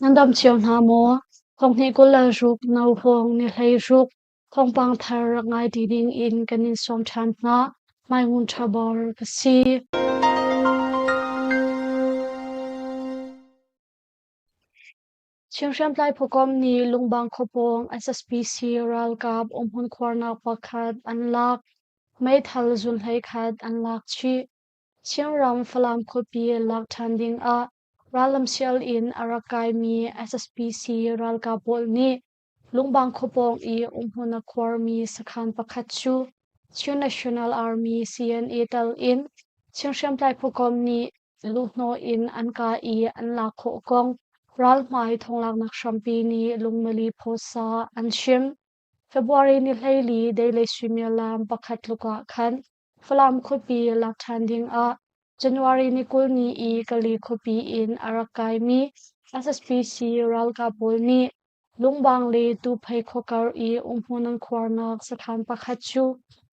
Nan dam cio hna maw? Thonghnih 26 Nauhawng ni 16 thawngpang thar rak ngai ti ding in kan in sawm ṭhan hna. Mai Ngun Ṭha Bor ka si. Chin hriamtlai phukomh nih Lungbang khuapawng SSPC ralkap umhmun khuarnak pakhat an lak. Meithal zun 11 an lak chih. Chinram Falam khuapi lak ṭhan ding ah rallam sial in a rak kaimi SSPC ralkap pawl nih Lungbang khuapawng i umhmun a khuarmi sakhan pakhat cu Chin National Army CNA tal in Chin hriamtlai phukomh nih luhhnawh in an kah i an lak khawh kong ralhmai thonglaknak hrampi nih lungmili phawsa an chim. February ni 14 deilei suimilam pakhat tluk ah khan Falam khuapi lak ṭhan ding ah January ni 20 ni i Kali khuapi in a rak kaimi SSPC ralkap pawl nih Lungbang le Tuphei khuakar i umhmun an khuarnak sakhan pakhat cu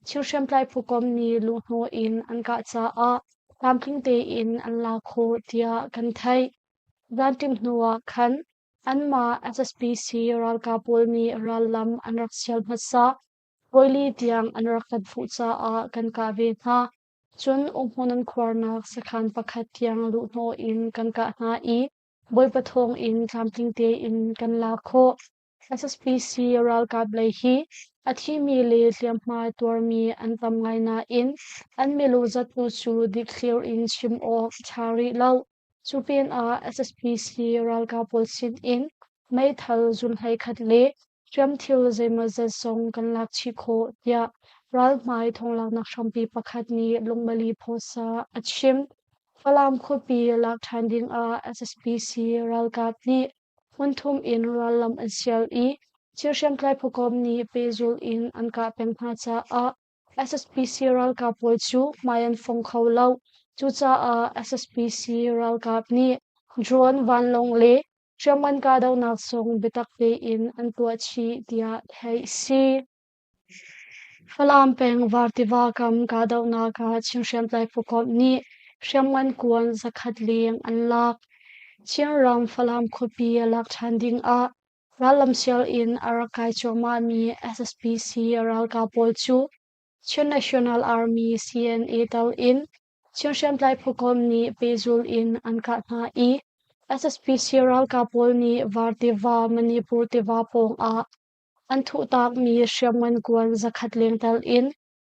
thil hriamtlai phukomh nih luhhnawh in an kah caah tlamtling tein an la khawh tiah kan theih. Zanṭim hnu ah khan anmah SSPC ralkap pawl nih rallam an rak sial hmasa. Voili tiang an rak kan fuh caah kan kah ve hna. Cun umhmun an khuarnak sakhan pakhat tiang luhhnawh in kan kah hna i Bawipa thawng in tlamtling tein kan lak khawh. SSPC ralkap lei hi a thimi le hliamhma tuarmi an tam ngai nain an milu zat tu cu dikthlir in chim awk a ṭha rih lo. Cu pinah SSPC ralkap pawl sin in meithal zun 11 le hriamthil zeimawzat zong kan lak chih khawh tiah ralhmai thonglaknak hrampi pakhat nih lungmali phawsa a chim. Falam khuapi lak ṭhan ding ah SSPC ralkap nih hmunthum in rallam an sial i thil hriamtlai phukomh nih pehzulh in an kah peng hna caah SSPC ralkap pawl cu hmai an fong kho lo. Cucaah SSPC ralkap nih drone vanlawng le hriamngan kahdohnak zong biatak tein an tuah chih tiah theih a si. Falam peng Vartiva kam kahdohnak ah Chin hriamtlai phukomh nih hriamngan kuan 100 leng an lak. Chinram Falam khuapi lak ṭhan ding ah rallam sial in a rak kai cuahmahmi SSPC ralkap pawl cu Chin National Army CNA tal in Chin hriamtlai phukomh nih pehzul in an kah hna i SSPC ralkap pawl nih Var tiva Manipur tiva pawng ah an thuhtakmi hriamngan kuan 100 leng tel in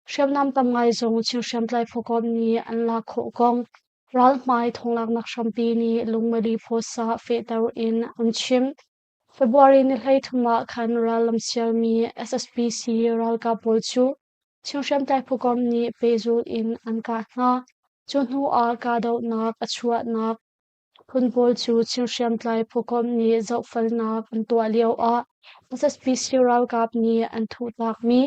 hriamnam tam ngai zong Chin hriamtlai phukomh nih an lak khawh kong ralhmai thonglaknak hrampi nih lungmali phawsa fehter in an chim. February ni 13 ah khan rallam sialmi SSPC ralkap pawl cu Chin hriamtlai phukomh nih pehzul in an kah hna. Cu hnu ah kahdohnak a chuahnak phun pawl cu Chin hriamtlai phukomh nih zohfelnak an tuah lio ah SSPC ralkap nih an thuhtakmi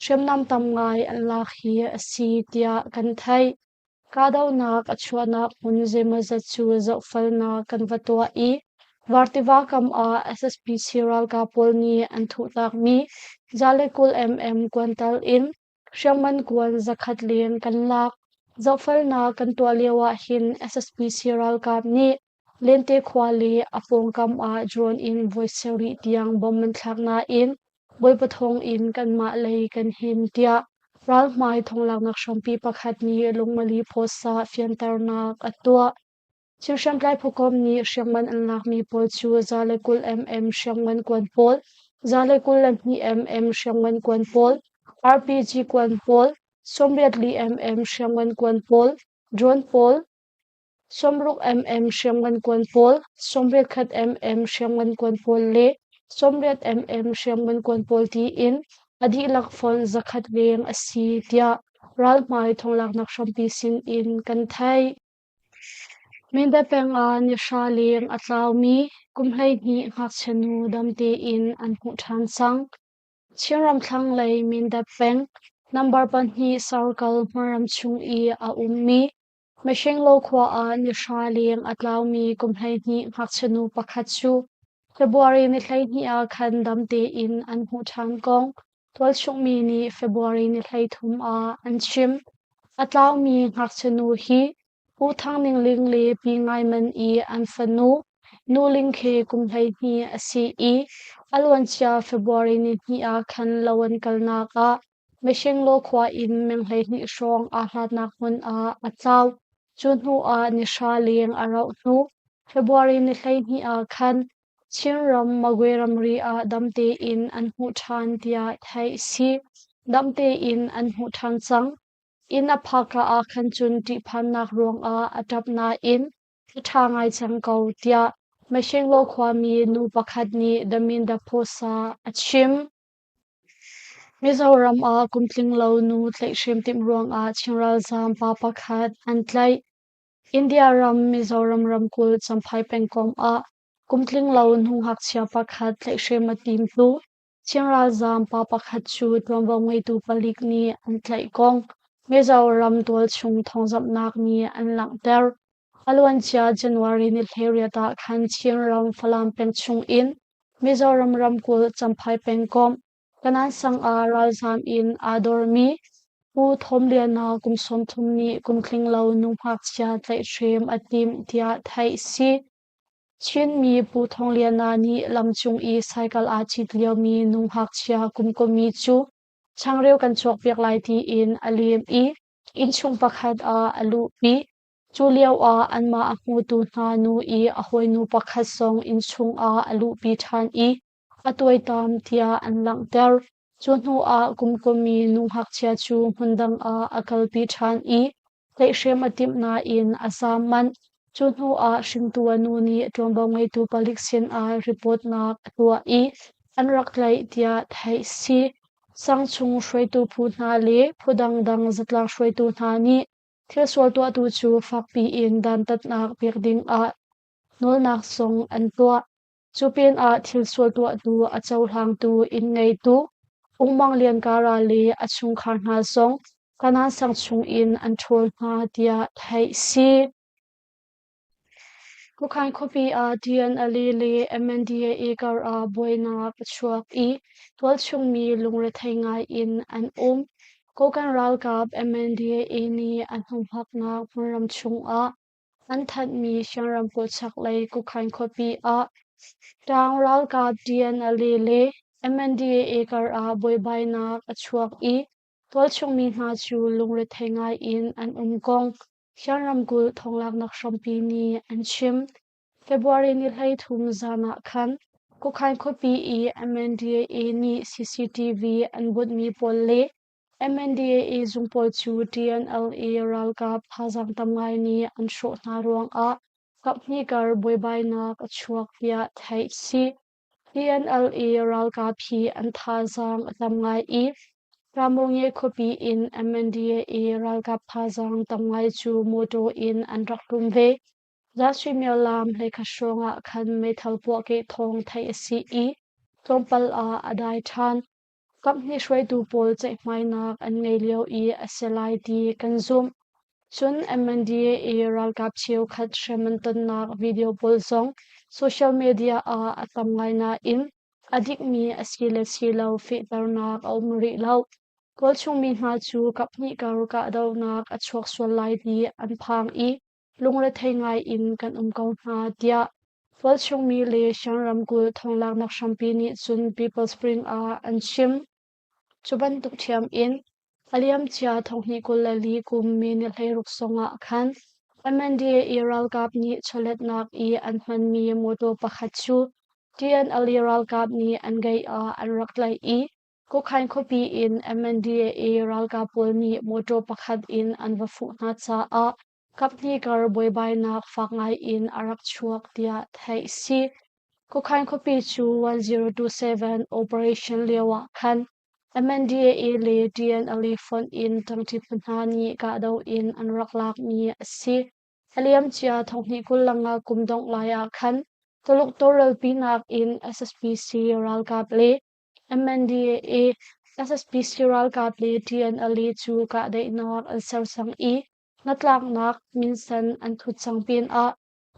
hriamnam tam ngai an lak hi a si tiah kan theih. Kahdohnak a chuahnak hmun zeimawzat cu zohfelnak kan va tuah i Vartiva kam ah SSPC ralkap pawl nih an thuhtakmi 120 mm kuantal in hriamngan kuan 100 leng kan lak. Zohfelnak kan tuah lio ahhin SSPC ralkap nih Lente khua le a pawngkam ah drone in voi sarih tiang bomb an thlak nain Bawipa thawng in kanmah lei kan him tiah ralhmai thonglaknak hrampi pakhat nih lungmali phawsa fianternak a tuah. Chin hriamtlai phukomh nih hriamngan an lakmi pawl cu 120 mm hriamngan kuan pawl, 122 mm hriamngan kuan pawl, RPG kuan pawl, 84 mm hriamngan kuan pawl, drone pawl, 60 mm hriamngan kuan pawl, 81 mm hriamngan kuan pawl le 80 mm hriamngan kuan pawl tiin a dihlak fonh 100 leng a si tiah ralhmai thonglaknak hrampi sin in kan theih. Mindat peng ah ni hra leng a tlaumi kum 12 ngakchia nu dam tein an hmuh ṭhan cang. Chinram thlanglei Mindat peng number 2 Circle hmunram chung i a ummi Mihringlo khua ah ni hra leng a tlaumi kum 12 ngakchia nu pakhat cu February ni 12 ah khan dam tein an hmuh ṭhan kong tualchungmi nih February ni 13 ah an chim. A tlaumi ngakchia nu hi Pu Thang Ning Ling le Pi Ngai Man i an fanu. Nu Ling khi kum 12 a si i a luancia February ni hnih ah khan lo an kalnak ah Mihringlaw khua in meng 12 hrawng aa hlatnak hmun ah a tlau. Cu hnu ah ni hra leng a rauh hnu February ni 12 ah khan Chinram Magwe ramri ah dam tein an hmuh ṭhan tiah theih a si. Dam tein an hmuh ṭhan cang. Inn a phakka ah khan cun ṭihphannak ruangah a ṭap nain a ṭha ngai cang ko tiah Mashinglaw khuami nu pakhat nih The Minda Post ah a chim. Mizoram ah kum tlinglo nu tlaihhrem timh ruangah Chin ralzaam pa pakhat an tlaih. India ram Mizoram ramkulh Champhai pengkomh ah kum tlinglo nu ngakchia pakhat tlaihhrem a timtu Chin ralzaam pa pakhat cu ṭuanvo ngeitu palik nih an tlaih kong Mizoram tualchung thawngzamhnak nih an langhter. A luancia January ni 18 ah khan Chinram Falam peng chung in Mizoram ramkulh Champhai pengkomh Kanan sang ah ralzaam in aa dormi Pu Thawm Liana kum 30 nih kum tlinglo nu ngakchia tlaihhrem a timh tiah theih a si. Chinmi Pu Thawng Liana nih lamcung i cycle aa cit liomi nu ngakchia kum kumi cu changreu kan cawkpiak lai tiin a lem i innchung pakhat ah a luhpi. Cu lioah anmah a hmutu hna nu i a hawinu pakhat zong innchung ah a luhpi ṭhan i a tuaitam tiah an langhter. Cu hnuah kumkumi nu ngakchia cu hmundang ah a kalpi ṭhan i tlaihhrem a timh nain a zaam manh. Cu hnuah hringtu a nu nih ṭuanvo ngeitu palik sinah reportnak a tuah i an rak tlaih tiah theih a si. Sangchung hruaitu phu hna le phu dangdang zatlang hruaitu hna nih thil sual tuahtu cu fakpi in dantatnak pek dingah nawlnak zong an tuah. Cu pinah thil sual tuahtu a cohlangtu inn ngeitu Ung Mang Lian Kara le a chungkhar hna zong Kanan sang chungin an ṭhawl hna tiah theih a si. Kukhan khuapi ah TNLA le MNDAA kar ah buainak a chuak i tualchung mi lungrethei ngai in an um. Kokang ralkap MNDAA nih an humhaknak hmunram chungah an thanhmi Shan ramkulh chaklei Kukhan khuapi ah Ṭaang ralkap TNLA le MNDAA kar ah buaibainak a chuak i tualchung mi hna cu lungrethei ngai in an um kong Shan ramkulh thonglaknak hrampi nih an chim. February ni 13 zan ah khan Kukhan khuapi i MNDAA nih CCTV an bunhmi pawl le MNDAA zung pawl cu TNLA ralkap thazaang tam ngai nih an hrawh hna ruangah kaphnih kar buaibainak a chuak tiah theih a si. TNLA ralkap hi an thazaang a tam ngai i Ramunge khuapi in MNDAA ralkap thazaang tam ngai cu mawṭaw in an rak tlum ve. Zasuimilam 11 hrawng ah khan meithal puahkeh thawng theih a si i tlawmpal ah a dai ṭhan. Kaphnih hruaitu pawl ceihmainak an ngei lio i a si lai ti kan zumh. Cun MNDAA ralkap cheukhat hrem an tonnak video pawl zong social media ah a tam ngai nain a dikmi a si le si lo fehternak a um rih lo. Kawlchung mi hna cu kaphnih kar kahdohnak a chuak sual lai ti an phang i lungrethei ngai in kan um ko hna tiah tualchungmi le Shan ramkulh thonglaknak hrampi nih cun People Spring ah an chim. Cu bantuk ṭhiam in a liamcia 2024 kum May ni 16 zongah khan MNDAA ralkap nih chawletnak i an hmanmi mawṭaw pakhat cu TNLA ralkap nih an gate ah an rak tlaih i Kukhain khuapi in MNDAA ralkap pawl nih mawṭaw pakhat in an va fuh hna caah kaphnih kar buaibainak fak ngai in a rak chuak tiah theih a si. Kukhain khuapi cu 1027 operation lioah khan MNDAA le TNLA fonh in ṭangṭi phu hna nih kahdoh in an rak lakmi a si. A liamcia 2025 kum dongh lai ah khan Tuluk tawlrelpinak in SSPC ralkap le MNDAA, SSPC ralkap le TNLA cu kahdaihnak an ser cang i hnatlaknak minsen an thut cang pinah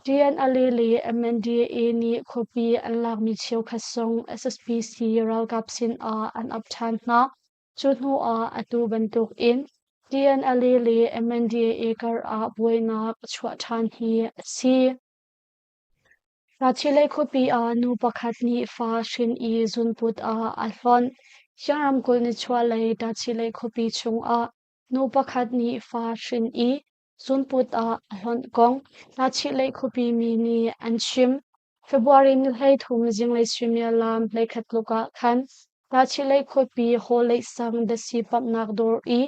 TNLA le MNDAA nih khuapi an lakmi cheukhat zong SSPC ralkap sinah an ap ṭhan hna. Cu hnuah atu bantukin TNLA le MNDAA karah buainak a chuah ṭhan hi a si. Tachileik khuapi ah nu pakhat nih fa hrin i zunput ah a hlonh. Siang ramkulh nichuahlei Tachileik khuapi chungah nu pakhat nih fa hrin i zunput ah a hlonh kong Tachileik khuapi mi nih an chim. February ni 13 zinglei suimilam 11 tluk ah khan Tachileik khuapi Hawleih sang datsi pamhnak dawr i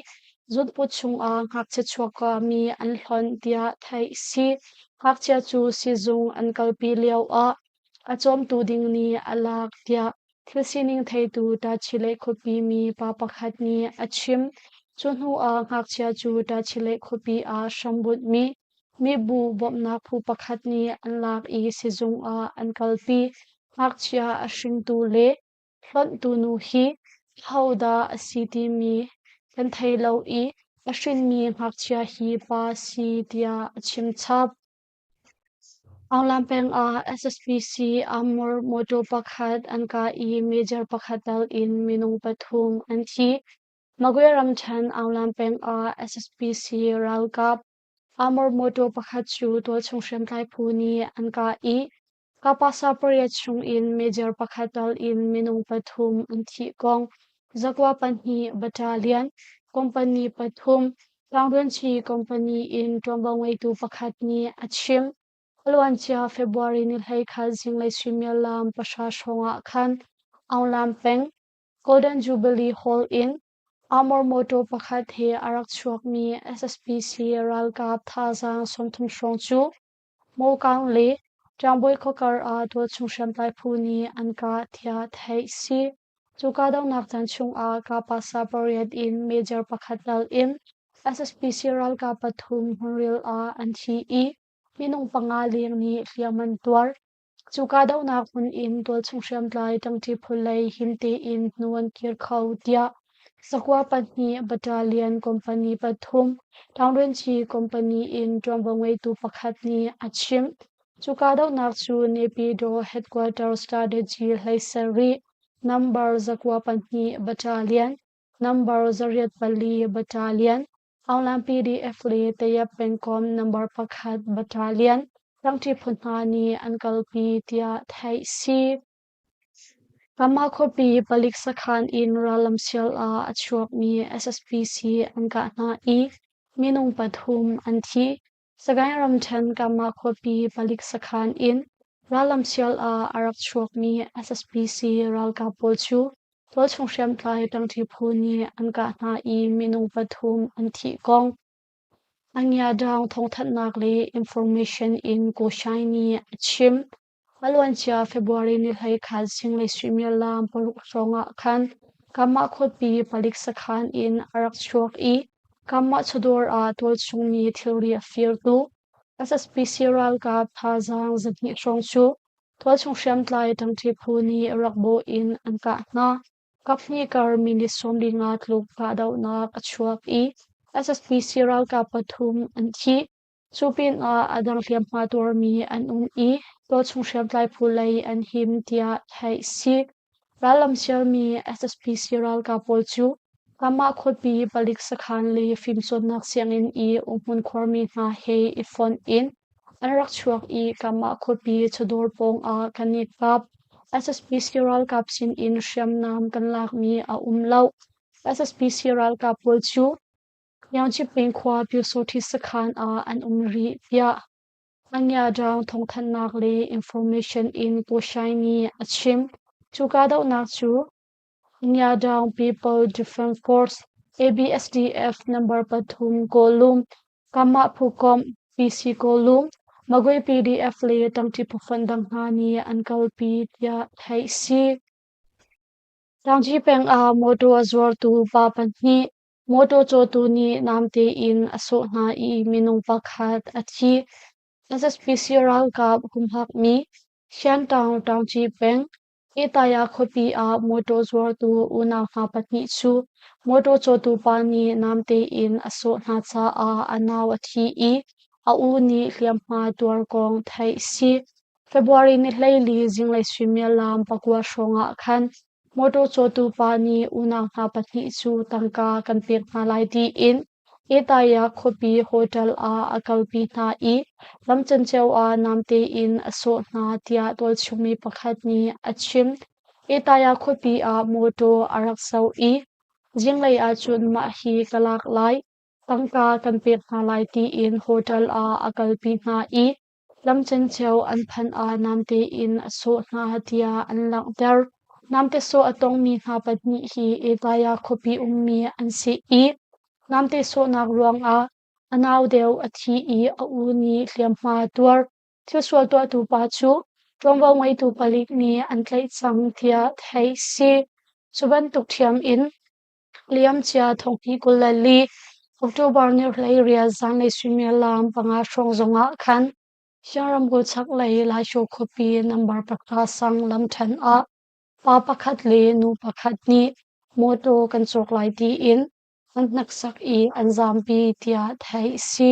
zunput chungah ngakchia chuakmi an hlonh tiah theih a si. Ngakchia cu siizung an kalpi lioah a cawmtu ding nih a lak tiah thil sining theitu Tachileik khuapi mi pa pakhat nih a chim. Cu hnuah ngakchia cu Tachileik khuapi ah hrambunhmi mibu bawmhnak phu pakhat nih an lak i sizung ah an kalpi. Ngakchia a hringtu le hlonhtu nu hi ahodah a si timi kan thei lo i a hrinmi ngakchia hi pa a si tiah a chim chap. Aunglam peng ah SSPC armor motor pakhat an kah i major pakhat tal in minung pathum an thi. Magwe ramṭhen Aunglam peng ah SSPC ralkap armor motor pakhat cu tualchung hriamtlai phu nih an kah i Kapasa pariat chungin major pakhat tal in minung pathum an thih kong zakua pahnih battalion company pathum Tlangruanci company in ṭuanvo ngeitu pakhat nih a chim. A luancia February ni 11 zinglei suimilam 9 hrawng ah khan Aunglam peng Golden Jubilee Hall in armor motor pakhat he a rak chuakmi SSPC ralkap thazaang 30 hrawng cu Mawkang le Ṭiangbawi khuakar ah tualchung hriamtlai phu nih an kah tiah theih a si. Cu kahdohnak caan chungah kahpasa pariat in major pakhat tal in SSPC ralkap pathum hmunril ah an thi i minung panga leng nih hliam an tuar. Cu kahdohnak hmun in tualchung hriamtlai ṭangṭi phu lei him tein hnu an kir kho tiah Sakua pahnih battalion company pathum Tlangruanci company in ṭuanvo ngeitu pakhat nih a chim. Cu kahdohnak cu Naypyidaw Headquarter Strategy 17 number 12 battalion number 84 battalion Aunglan PDF le Tayap pengkomh number 1 battalion ṭangṭi phu hna nih an kalpi tiah theih si. Kanmah khuapi palik sakhan in rallam sial ah a chuakmi SSPC an kah hna i minung pathum an thi. Sagaing ramṭhen Kanmah khuapi palik sakhan in rallam sial ah a rak chuakmi SSPC ralkap pawl cu tualchung hriamtlai ṭangṭi phu nih an kah hna i minung pathum an thih kong Angiadaung thawngthanhnak le information in Ko Shai nih a chim. A luancia February ni 11 zinglei suimilam 6 hrawngah khan Kanmah khuapi palik sakhan in a rak chuak i Kanmah chawdawr ah tualchung mi thilri a firtu SSPC ralkap thazaang 200 hrawng cu tualchung hriamtlai ṭangṭi phu nih rak bawh in an kah hna. Kaphnih kar minute 15 tluk kahdohnak a chuak i SSPC ralkap pathum an thi. Cu pinah a dang hliamhma tuarmi an um i tualchung hriamtlai phu lei an him tiah theih a si. Rallam sialmi SSPC ralkap pawl cu kanmah khuapi palik sakhan le fimcawnnak sianginn i umhmun khuarmi hna he i fonh in an rak chuak i kanmah khuapi chawdawr pawng ah kan i kap. SSPC ralkap sinin hriamnam kan lakmi a um lo. SSPC ralkap pawl cu Yaungchiping khua Pyusawhti sakhan ah an um rih tiah Angiadaung thawngthanhnak le information in Ko Shai nih a chim. Cu kahdohnak cu Angiadaung People Defence Force ABSDF number pathum Kawlum, Kamah Phukomh, PC Kawlum, Magwe PDF le ṭangṭi phufonh dang hna nih an kalpi tiah theih a si. Taungyi peng ah mawṭaw a zuartu pa pahnih Mawṭaw cawtu nih namte in a sawh hna i minung pakhat a thi. SSPC ralkap humhakmi Hsiantaung Taungci peng, Etaya khuapi ah mawṭaw zuartu unau hna pahnih cu mawṭaw cawtu pa nih namte in a sawh hna caah a nau a thi i a u nih hliamhma tuar kong theih a si. February ni 14 zinglei suimilam 9 hrawng ah khan Mawṭaw cawtu pa nih unau hna pahnih cu tangka kan pek hna lai tiin Etaya khuapi hotel ah a kalpi hna i lam canceo ah namte in a sawh hna tiah tualchungmi pakhat nih a chim. Etaya khuapi ah mawtaw a rak zoh i zinglei ahcun mah hi ka lak lai, tangka kan pek hna lai tiin hotel ah a kalpi hna i lam canceo an phanh ah namte in a sawh hna tiah an langhter. Namte sawh a tongmi hna pahnih hi Etaya khuapi ummi an si i namte sawhnak ruangah a nau deuh a thi i a u nih hliamhma a tuar. Thilsual tuahtu pa cu ṭuanvo ngeitu palik nih an tlaih cang tiah theih a si. Cu bantuk ṭhiam in Liamcia thonghnih 24 October ni 18 zanlei suimilam panga hrawng zongah khan Siang ramkulh chaklei Laishaw khuapi nambar pahra sang lamṭhen ah pa pakhat le nu pakhat nih mawṭaw kan cawk lai tiin an hneksak i an zaampi tiah theih a si.